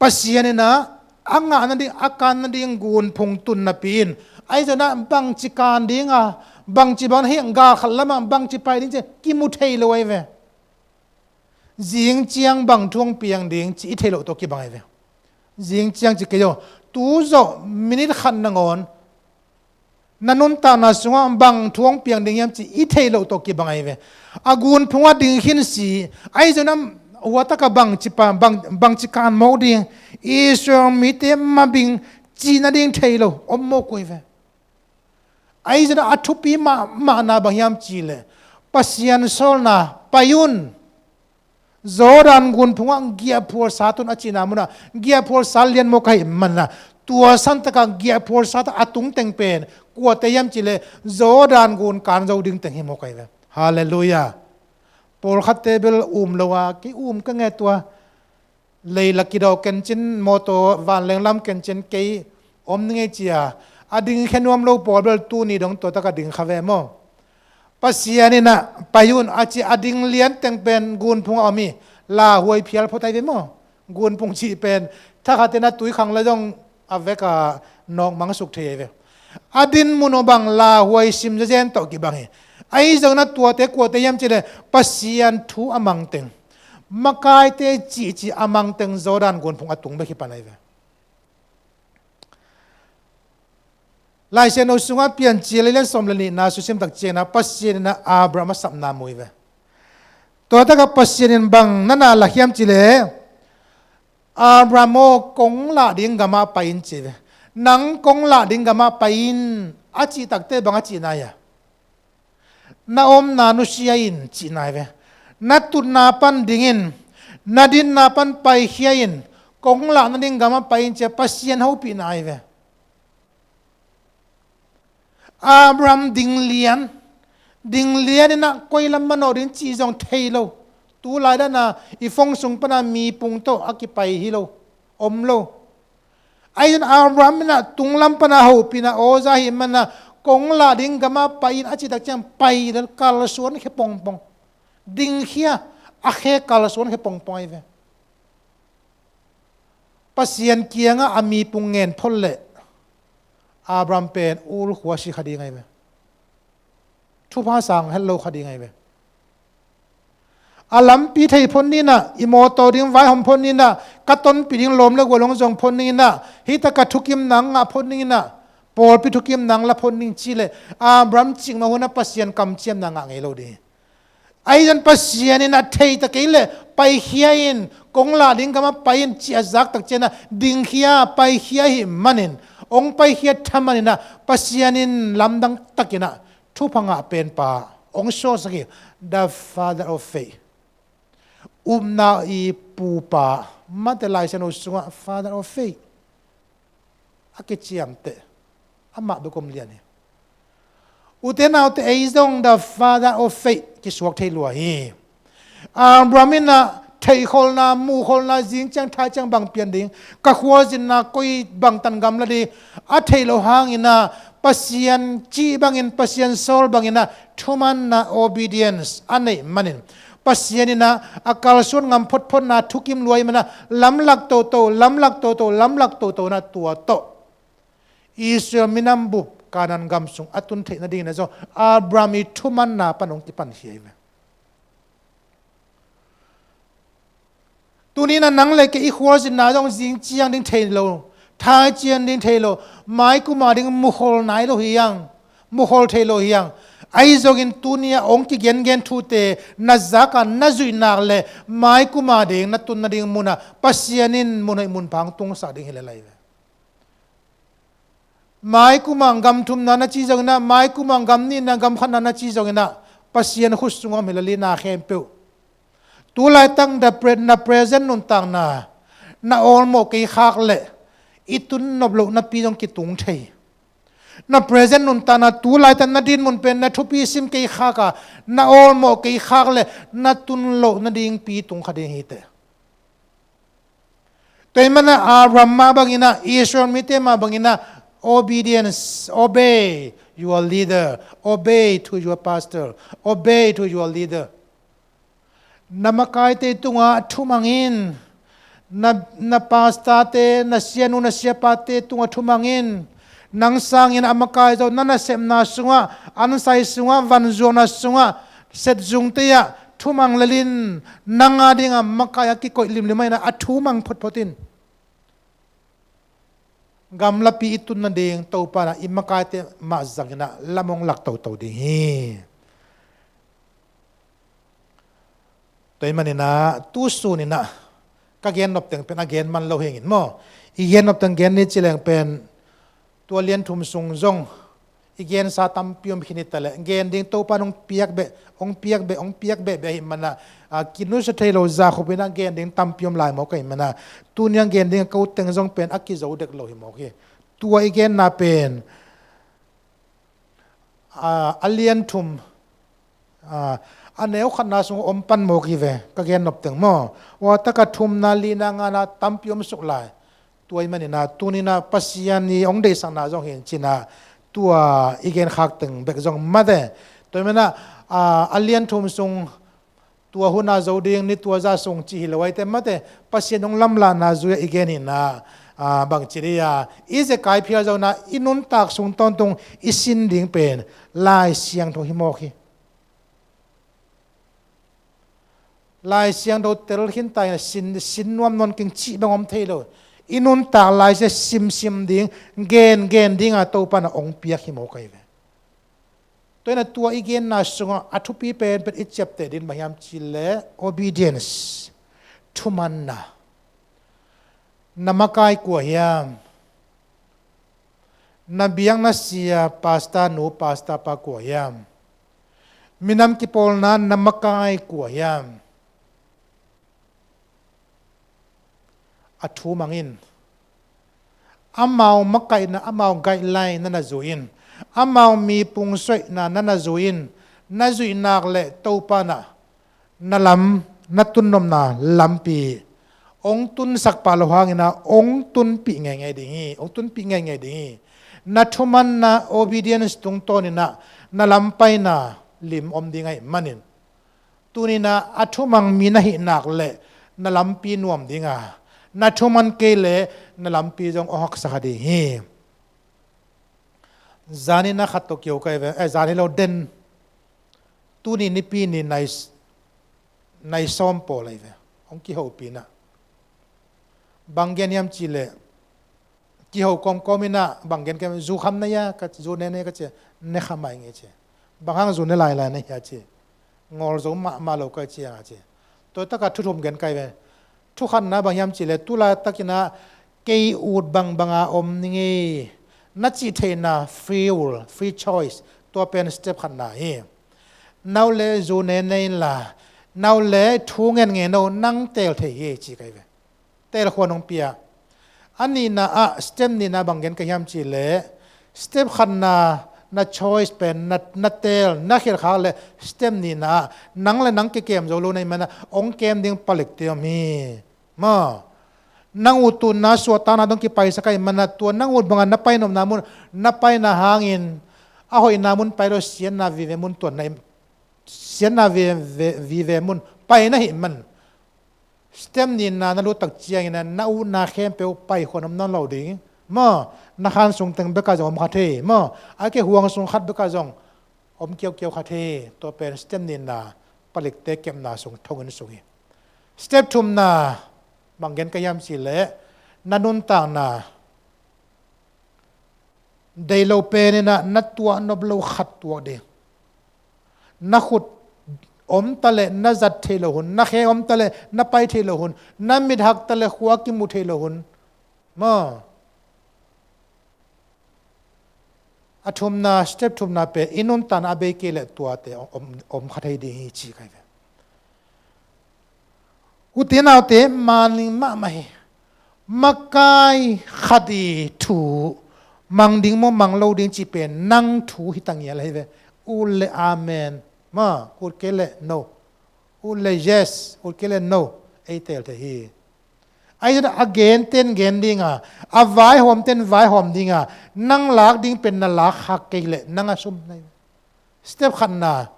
Pasian in ah a ngah nading, a kan nading gun phung tun napi-in, ahi zongin ah bangci kan ding a, bangci bang hi, gal khat lamah bangci pai ding cih kimu thei lo ahi ve. Zing ciang bang thu hong piang ding cih i theih loh tawh kibang ahi ve. Zing ciang ci kei aw, tu zawh minute khat nangawn na nuntakna sungah bang thu hong piang ding hiam cih i theih loh tawh kibang ahi ve. A gun phungah ding khin si, ahi zongin ah hua takah bangci pa, bang, bangci kan mawk ding, Israel mite mabing cih nading thei lo om mawk uh ahi ve. Ahi zongin ah a thupi mahmahna bang hiam cih leh, Pasian sawlna, pai un, Jordan gun phungah giahphual sat un a cihna munah giahphual sat lian mawk ahih manin ah, tua santakah giahphual sat a tung teng pen kuate hiam cih leh Jordan gun kan zo ding teng hi mawk ahi ve. Halleluiah. Pawlkhatte bel um lo a, kei um ka nge tua, lei la kidawh kencin, mawtaw vanleng lam kencin kei om ni ngei ci a, a dingkhia nuam lo pawl bel tuni dong tua takah dingkha ve maw. Pasian in ah pai un a ci a, ding lian teng pen gun phungah om hi. Lauhuai phial phot ahi ve maw. Gun phung cih pen thakhatin ah tui khang leh zong a vekah nawkmang suk thei ahi ve. A din mun uh bang lauhuai sim zezen tawh kibang hi. Ahi zongin ah tuate kuate hiam cih leh Pasian thu a mang teng, makaite cihcih a mang teng Jordan gun phung a tung bek hi pan ahi ve. Lai Siangtho sungah Piancil a lian sawm le nihna susim tak ciangin ah Pasian in ah Abraham a sapna mu hi ve. Tua takah Pasian in bang na na lak hiam cih leh, Abraham aw, kong lah ding gamah pai in ci hi ve. Nang kong lah ding gamah pai in a cih takteh bang a cihna hiam? Na omna nusia in cihna hi ve. Na tutna pan ding in, na dinna pan paikhia in, kong lah nading gamah pai in ci a, Pasian hopihna hi ve. Abraham ding lian, ding lian in ah koi lam manawh ding cih zong thei lo. Tu laidan a i phone sung pan a mipung tawh a kipai hi lo, om lo. Ahi zongin Abraham in ah tunglam pan a hopihna aw za ahih manin ah, kong lah ding gamah pai in a cih tak ciang pai lel, kalsuan khia pongpong. Dingkhia, a khe kalsuan khia pongpong ahi ve. Pasian kiangah a mipung ngen phot leh Abraham pen ulkhua si kha ding ahi ve. Thupha sang het lo kha ding ahi ve. A lampi thei phot ni in ah, i mawtaw ding vaihawm phot ni in ah, ka tonpih ding lawm le gual hong zong phot ni in ah, hih tak a thukim nang ngah phot ni in ah, pawlpi thukim nang la phot ning ci leh, Abraham cikmah hun ah Pasian kamciamna ngah ngei lo ding hi. Ahi zongin Pasian in a thei ta kei leh paikhia in, kong lah ding gam ah pai in ci a zak tak ciangin ah dingkhia, paikhia ahih manin, hong paikhia thaman in ah Pasian in lamdang takin ah thupha ngah penpa hong suaksak hi. The father of faith. Upna i pupa, mate Lai Siangtho sungah father of faith a kiciamteh, amah bek om lian hi. Ute naute, ei zong the father of faith kisuak thei lua hi. Abraham in ah theihkholna, muhkholna, zing ciang thai ciang bang pian ding, ka khualzinna koi bang tan gam la ding, a theih loh hangin ah Pasian cih bangin, Pasian sawl bangin ah thumanna, obedience a neih manin, Pasian in ah a kalsuan ngam photphotna thukim lua ahih manin ah lamlak toto, lamlak toto, lamlak toto in ah tua tawh Israel minam bup Kanaan gam sung a tun theih nadingin ah zong Abraham i thumanna pan hong kipankhia hi ve. Tuni in ah nang le kei i khualzinna zong zing ciang ding thei lo, thai ciang ding thei lo, mai kum a ding mukhol nai lo hi hang, mukhol thei lo hi hang. Ahi zongin tuni a hong kigengen thute na zak a na zuih nak leh mai kum a ding na tun nading mun ah Pasian in mun hoih mun pha hong tungsak ding hi lel hi ve. Mai kum a gam thumna na ci zongin ah, mai kum a gam nihna, gam khatna na ci zongin ah, Pasian khut sung om hi lel hi na khempeuh. Tu laitak na pre-, na present nuntakna na awlmawh kei khak leh i tun nop loh napi zong kitung thei. Na present nuntakna tu laitak na dinmun pen na thupi sim kei khak a, na awlmawh kei khak leh na tun loh nadingpi tung kha ding hi teh. Tua ahih manin ah Abraham mah bangin ah, Israel mite mah bangin ah, obedience, obey your leader, obey to your pastor, obey to your leader. Na makaite tungah thumang in, na, na pastorte, na sianu, na siapate tungah thumang in, nang sangin a makai zo na nasepna sungah, ansai sungah, vanzuakna sungah, setzungte ah thumang lel in, nang a dingah makai a kikoih limlim ahih manin ah thumang photphot in. Gamlapi i tun nading Topa in ah i makaite mah zangin ah lam hong lak toto ding hi. Tua ahih manin ah, tu sun in ah, ka gen nop teng pen a gen man lo hi ing maw. I gen nop teng gen ni ci leng pen, tua lian thum sung zong, i gensa tampi om khin hi ta leh, gen ding Topa in hong piak beh, hong piak beh, hong piak beh beh ahih manin ah, a kinusia thei lo zah khup in ah gen ding tampi om lai mawk ahih manin ah, tuni a gen ding a ko teng zong pen a kizo dek lo hi mawk hi. Tua i genna pen, a, a lian thum, a, a neu khatna sung om pan mawk hi ve, ka gen nop teng maw. Ua tak a thumna, lina, ngana tampi om suk lai. Tua ahih manin ah, tuni in ah Pasian i hong deihsakna zong hi in ci in ah, tua i gen khak teng bek zong mate. Tua ahih manin ah, a, a lian thum sung, tua hun a zo ding, ni tua zah sung cih hi lo ahih teh mate, Pasian hong lamlahna zui a i gen hi in ah, a, bangci ding a, i zekai phial zo in ah, i nuntak sung tawntung i sin ding pen Lai Siangtho hi mawk hi. Lai Siangtho tel khin ta in ah sin, sin nuam nawn keng cih bang om thei lo. I nuntak Lai Siangtho simsim ding, gen, gen ding a Topa in ah hong piak hi mawk ahi ve. Tua in ah tua i genna sungah a thupi penpen i ciapteh ding bang hiam cih leh obedience, thumanna. Na makai kua hiam? Na biakna sia, pastor nu, pastor pa kua hiam? Minam kipawlna na makai kua hiam? A thumang in. Amau makaihna, amau guideline na na zui in. Amau mi pungsoihna na na zui in. Na zuih nak leh Topa in ah na lam, na tunnopna lampi hong tunsak pah loh hangin ah hong tunpih ngeingei ding hi, hong tunpih ngeingei ding hi. Na thumanna, obedience tungtawn in ah na lampaina lim om ding ahih manin, tuni in ah a thumang mi na hih nak leh na lampi nuam ding a, na thuman kei leh na lampi zong hong haksa kha ding hi. Zani na khat tawh kio kai ve, eh, zani lo den. Tuni Nipi ni nai, nai sawm pawl ahi ve. Hong kihopih inah, bang gen hiam cihleh, kiho kawmkawm inah bang gen kem, zu kham na hia, ka, zu ne ne ka ci, ne kham mah ing e ci. Bang hang zu ne lailai na hia ci. Ngawl zo mahmah lo ka ci ing a ci. Tua takah thu thum gen kai ve. Thu khatna bang hiam cihleh, tu laitak inah kei ut bangbanga om ning e, na cih theihna free will, free choice, tua pen step khatna hi. Nau le zu ne ne inla, nau le thu ngen ngen o, nang teel thei hi ci kai ve. Teel khuan hong pia. A nihna ah, step nihna bang gen ka hiam cihleh, step khatna na choice pen na, na teel, na khialhkhak le step nihna ah, nang le nang kikem zo lo na hih manah hong kem ding palikte om hi. Maw, nang ututna suahtakna dong kipaisak ahih manah tua nang ut bangah na painopna mun, na paina hangin a hoihna mun pai lo, siatna vive mun tuanna, siatna vive, vive mun pai na hih man. Step nihna na lut tak ciangin na utna khempeuh paikhuan om nawn lo ding. Maw, na khan sung teng bekah zong om kha thei. Maw, a ke huang sung khat bekah zong om kiaukiau kha thei. Tua pen step nihna, palikte kepna sung, thonginn sung hi. Step thumna bang gen ka hiam cihleh, na nuntakna deih lo pen inah na tuah nop lo khat tuak ding. Na khut om taleh na zat theih loh hun, na khe om taleh na pai theih loh hun, na mit hak taleh khua kimu theih loh hun. Maw, a thumna, step thumna pen i nuntakna a bei kei leh tuate om, om kha thei ding hi ci kai ve. Ute naute, maning mahmah hi. Makai khat i thu mang ding maw, mang lo ding cih pen nang thu hi ta ngial hi ve. Ut le amen. Maw, ut kei le no. Ut le yes, ut kei le no. Ei teel thei hi. Ahi zongin a gen ten gen dinga, a vaihawm ten vaihawm dinga, nang lak ding pen na lak khak kei le nang a sum na hi. Step khatna,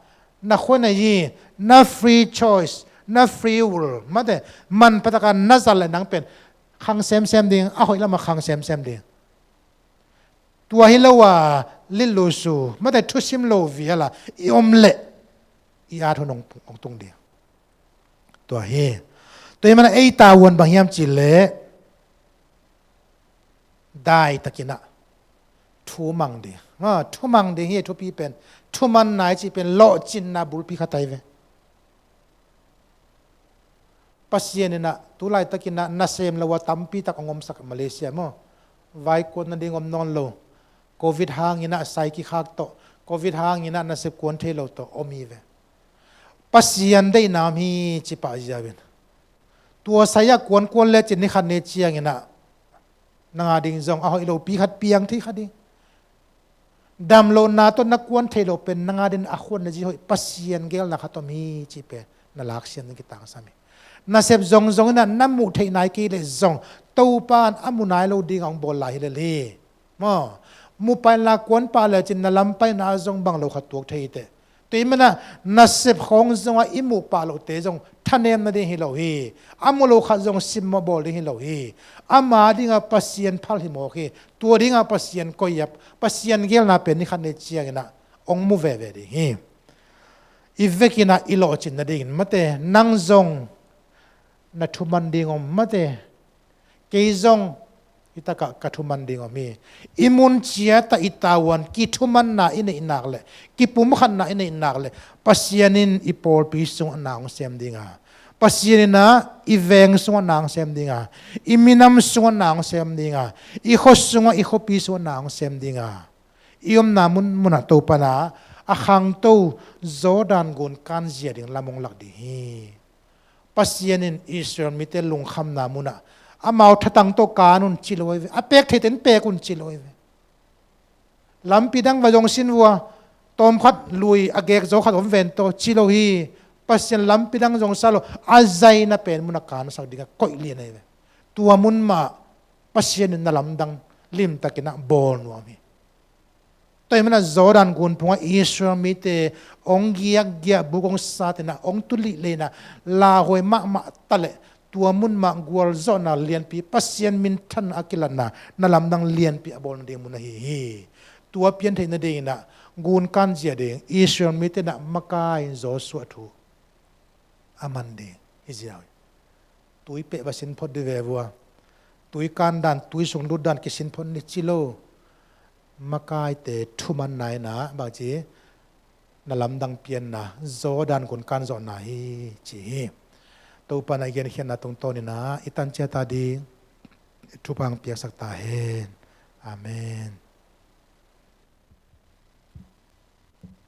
na khua na yi, na free choice, na free will, mate, manpha taka na zat le nang pen khang semsem ding, a hoih lama khang semsem ding. Tua hi lo a, litlusu, mate, thusim lo viala i om leh i at hun hong, hong tung ding. Tua hi. Tua hi mana ei tavuan bang hiam cihleh, dai takinah thu mang ding. Ha, thu mang ding hi, thupi pen. Thuman nai cih pen lawhcinna bulpi khat ahi ve. Pasian inah tu laitakinah nasem lo a tampi tak hong omsak Malaysia maw. Vai kuan nading om nawn lo. Covid hanginah sai kikhak tawh, Covid hanginah nasep kuan thei lo tawh om hi ve. Pasian deihna om hi ci pah ziau in. Tua sai-ah kuankuan lecin ni khat ni cianginah nang a ding zong a hoih lopi khat piang thei kha ding. Damlohna tawh na kuan theih loh pen nang a ding a khuan na zi hoih Pasian geelna khat om hi cih pen na laksian ding kitangsam hi. Nasep zongzong inah na muh theih nai kei leh zong Topa in a mu nai lo dingah hong bawl lai hi lel hi. Maw, mu paina kuan pah lecin na lam paina ah zong bang lo khat tuak thei hi teh. Tua hi manah nasep khawng zongah i muh pah lohte zong thanem nading hi lo hi. A mu lo khat zong simmawh bawl ding hi lo hi. Ama dingah Pasian phal hi mawk hi. Tua dingah Pasian koih a, Pasian geelna pen ni khat ni cianginah hong mu veve ding hi. I vekinah i lawhcin nadingin mate, nang zong na thuman ding om mate. Kei zong hi takah ka thuman ding om hi. I mun ciatah i tavuan kithumanna i neih nak leh, kipumkhatna i neih nak leh Pasian in i pawlpi sungah na hong sem dinga, Pasian inah i veng sungah na hong sem dinga, i minam sungah na hong sem dinga, i khua sungah, i khuapi sungah na hong sem dinga, i omna munmunah Topa na a khangto Jordan gun kan zia ding lam hong lak ding hi. Pasian in Israel mite lungkhamna munah amau thatang tawh kan un ci lo hi ve. A pek theite in pek un ci lo hi ve. Lampi dang va zong sin vua, tawmkhat lui a gek zo khat om ven tawh ci lo hi. Pasian lampi dang zong sa lo, a zaina pen munah kansak dingah koih lian ahi ve. Tua mun mah Pasian in na lamdang limtakinah bawl nuam hi. Tua hi manah Jordan gun phungah Israel mite hong giakgiak, buk hong sat inah, hong tulih leinah, lauhuai mahmah taleh tua mun mah gualzawhna lianpi, Pasian minthan a kilatna, na lamdang lianpi a bawl nading mun ahi hi. Tua piantheih nadinginah gun kan zia ding Israel mite inah makai in Joshua thu a man ding hi ziau hi. Tui peh va sin phot dih ve vua. Tui kan dan, tui sung lut dan kisin phot ni ci lo. Makaite thuman na in ah bangci na lamdang pianna Jordan gun kan zawhna hi ci hi. Topa na i genkhiatna tungtawn in ah i tan ciat a ding thupha piaksak ta hen. Amen.